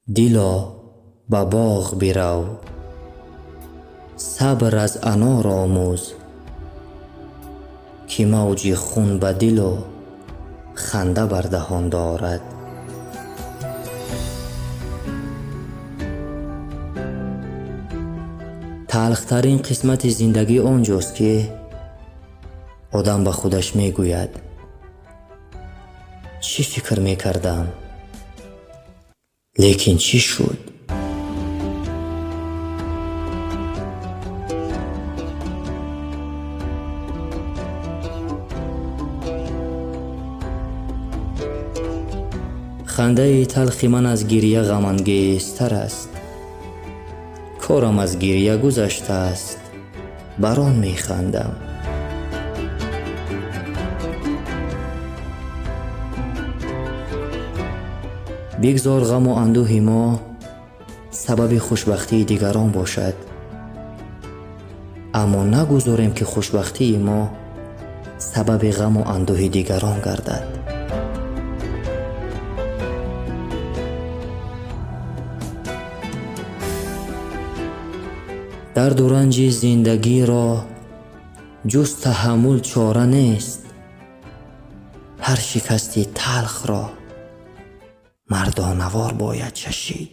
Дило, ба боғ бирав, сабр аз анор омӯз, ки мавҷи хун ба дилу ханда бар даҳон дорад. Талхтарин қисмати зиндагӣ он ҷост, ки одам ба худаш мегӯяд: чӣ фикр мекардам, лекин чӣ шуд? Хандаи талхи ман аз гирья ғамангезтар аст. Корам аз гирья гузаштааст, бар он механдам. Бигзор ғаму андӯҳи мо сабаби хушбахтии дигарон бошад, аммо нагузорем, ки хушбахтии мо сабаби ғаму андӯҳи дигарон гардад. Дарду ранҷи зиндагиро ҷуз таҳаммул чора нест. Ҳар шикасти талхро мардонавор бояд чашид.